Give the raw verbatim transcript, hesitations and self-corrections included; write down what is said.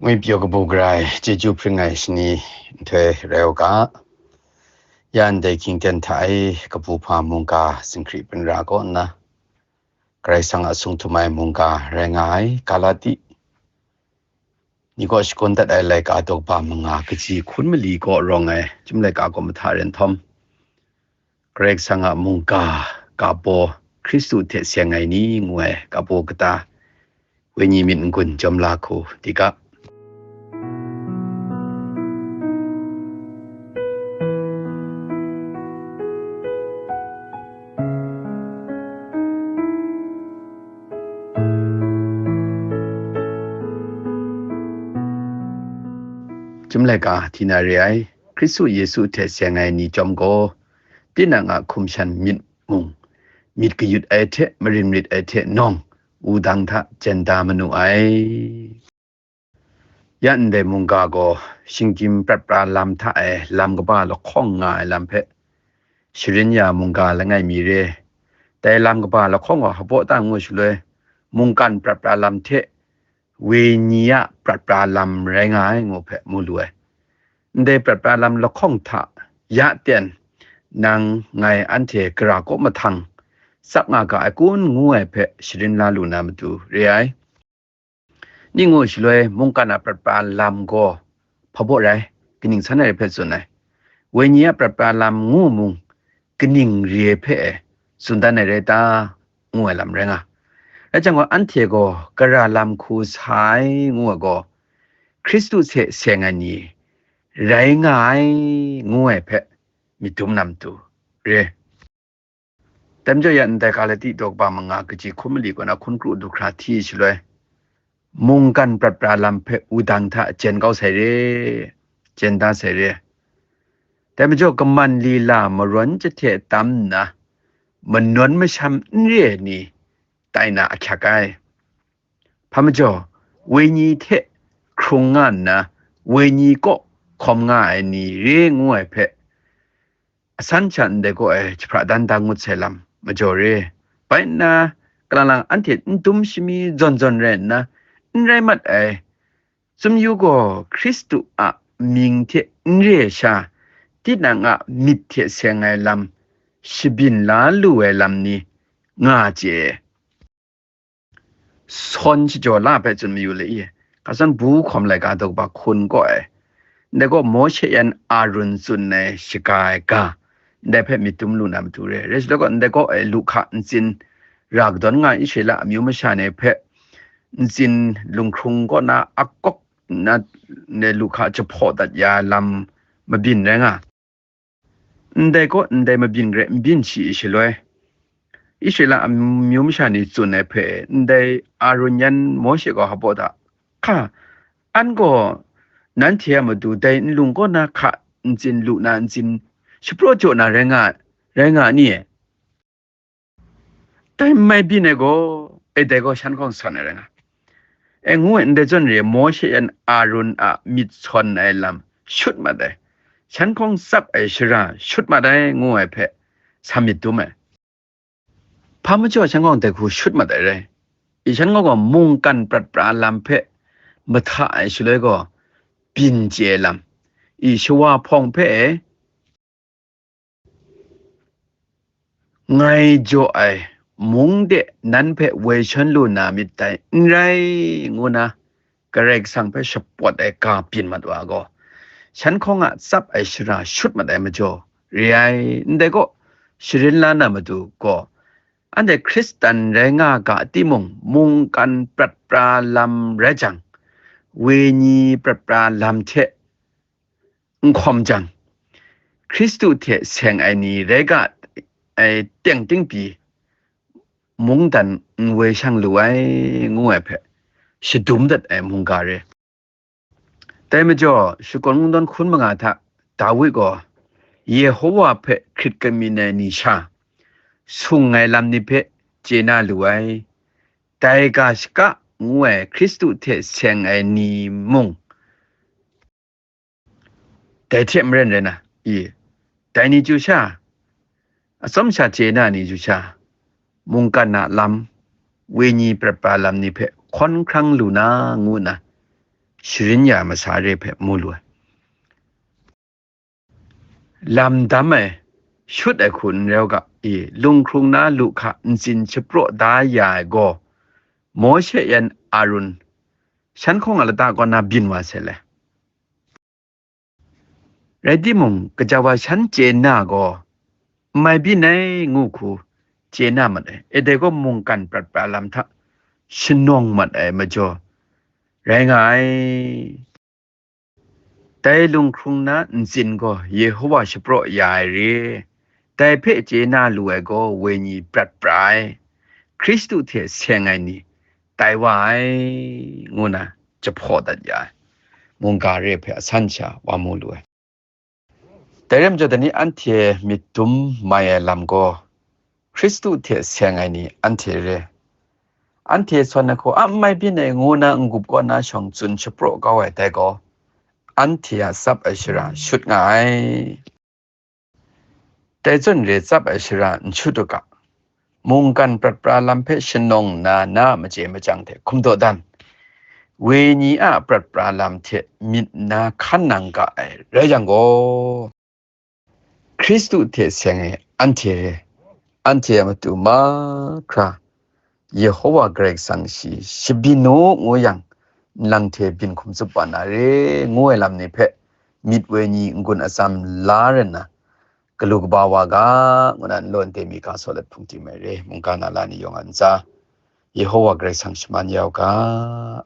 Ngwi pyaw kabu gara ai, chyeju hpring ai shani nhtoi rai u ga. Ya ndai hkying ten hta e kabu hpa mungga zinghkri hpring ra kaw nna, Karai Kasang a sung htum ai mungga rai nga ai Galati ni kaw shakawn dat ai laika daw kaba manga kaji hkun mali kaw rawng ai chyum laika kaw mahta ren htawm, Karai Kasang a mungga, kabaw, Hkristu hte seng ai ni ngu ai kabaw kata, wenyi myit n-gun jawm la hku di ga. Chyum laika hti na re ai, Hkristu Yesu hte seng ai ni chyawm gaw, tinang a hkum shan myit mung, myit kayut ai hte marin marit ai hte nawng, wudang hta jen da manu ai. Ya ndai mungga gaw, shinggyim prat pra lam hta e lam kaba lahkawng nga ai lam hpe, sharin ya mungga langai mi re. Dai lam kaba lahkawng gaw hpabaw ta ngu shaloi, mungkan prat pra lam hte wenyi a prat pra lam rai nga ai ngu hpe mu lu ai. Ndai prat pra lam lahkawng hta ya ten nang ngai anhte gara kaw mahtang tsap nga ga ai kun ngu ai hpe sharin la lu na matu re ai. Ning ngu shaloi, mungkan a prat pra lam gaw hpabaw rai, kaning san ai hpe tsun ai. Wenyi a prat pra lam ngu mung, kaning re hpe tsun dan ai rai ta, ngu ai lam rai nga. Rai jang gaw, anhte gaw gara lam hku sa ai ngu ai gaw, Hkristu hte seng ai ni rai nga ai ngu ai hpe myit dum na matu re. Dai majaw ya ndai Galati daw kaba manga kaji hkun mali kaw na hkun kru du hkra hti shaloi, mungkan prat pra lam hpe wudang hta jen kau sai re, jen da sai re. Dai majaw kaman lila marawn jahte tam nna, manawn masham n re ai ni tai na ahkyak ai. Hpa majaw, wenyi hte hkrung nga nna, wenyi kaw hkawm nga ai ni re ngu ai hpe, asan sha ndai kaw e jahpra dan da ngut sai lam majaw re. Bai nna, kalang lang anhte n dum shami zawn zawn rai nna, n rai mat ai, sumyu gaw Hkristu a mying hte n re ai sha, tinang a myit hte seng ai lam, shabyin la lu ai lam ni nga chye. Sawn shajaw la hpe tsun mayu le i, hkasan bu hkawm laika daw kaba hkun kaw e, ndai gaw Mawshe yan Arun tsun ai shaga ai ga, ndai hpe myit dum lu na matu re. Rai shaloi gaw, ndai kaw e lu hka ntsin ra kadawn nga ai Israela amyu masha ni hpe ntsin lunghkrung kaw na akawk nna, ndai lu hka jahpaw dat ya ai lam mabyin rai nga. Ndai kaw ndai mabyin garai n byin shi shaloi, Israela amyu masha ni tsun ai hpe, ndai Arun yan Mawshe gaw hpabaw da, hka, an gaw nanhte a matu dai nlung kaw na hka ntsin lu na ntsin shapraw jaw na rai nga, rai nga ni e? Dai n mai byin ai gaw, e dai gaw shan hkawng sawn ai rai nga. E ngu ai, ndai zawn re, Mawshe yan Arun a myit sawn ai lam shut mat ai, shan hkawng tsap ai shara shut mat ai, ngu ai hpe sa myit dum ai. Hpa majaw shan hkawng dai hku shut mat ai rai? I shan gaw gaw mungkan prat pra lam hpe mahta ai shaloi gaw, byin chye ai lam, i shawa hpawng hpe ngai jaw ai mung de nan hpe woi shawn lu na myit dai n rai, ngu na Karai Kasang hpe shapawt ai ga byin mat wa gaw, shan hkawng a tsap ai shara shut mat ai majaw re ai. Ndai gaw, sharin la na matu gaw, anhte Hkristan rai nga ga timung, mungkan prat pra lam rai jang, wenyi prat pra lam hte n hkawm jang, Hkristu hte seng ai ni rai ga ai teng ting pyi, mungdan n woi shang lu ai, ngu ai hpe shadum dat ai mungga re. Dai majaw, shakawn kungdawn hkun manga hta Dawi gaw Yehowa hpe hkrit kamyin ai ni sha, sung ai lam ni hpe chye na lu ai. Dai ga shaka ngu ai Hkristu hte seng ai ni mung, dai hte maren rai na, i, dai ni chyu sha, atsawm sha chye na ni chyu sha, mungkan a lam, wenyi prat pra lam ni hpe hkawn hkrang lu na, ngu nna, sharin ya ai masa re hpe mu lu ai. Lam dam ai, shut ai hku n rai u ga, i, lunghkrung na lu hka ntsin shapraw da ya ai gaw, Mawshe yan Arun, shan hkawng a lata kaw na byin wa sai le. Rai timung, gaja wa shan chye na gaw, n mai byin ai ngu hku chye na mat ai, e dai gaw mungkan prat pra lam hta shanawng mat ai majaw rai nga ai. Dai lunghkrung na ntsin gaw Yehowa shapraw ya ai re, dai hpe chye na lu ai gaw wenyi prat pra ai, Hkristu hte seng ai ni tai wa ai, ngu na jahpaw dat ya ai mungga re hpe asan sha wa mu lu ai. Dai rai majaw, dai ni anhte myit dum mai ai lam gaw, Hkristu hte seng ai ni anhte re. Anhte sawn ai hku a n mai byin ai ngu na n-gup kaw na shawng tsun shapraw kau ai dai gaw, anhte a tsap ai shara shut nga ai. Dai zawn re tsap ai shara n shut u ga, mungkan prat pra lam hpe shanawng nna na a machye machyang hte hkum dawdan, wenyi a prat pra lam hte myit na hkan nang ga ai rai yang gaw, Hkristu hte seng ai anhte re, anhte a matu mahkra Yehowa Karai Kasang shi shabyin u ngu yang, nlang hte byin hkum tsup wa na re ngu ai lam ni hpe myit wenyi n-gun atsam la rai nna, galu kaba wa ga, ngu na nlaw nte mi ga saw let hpung tim ai re, mungga na la ni yawng a ntsa, Yehowa Karai Kasang shaman ya u ga.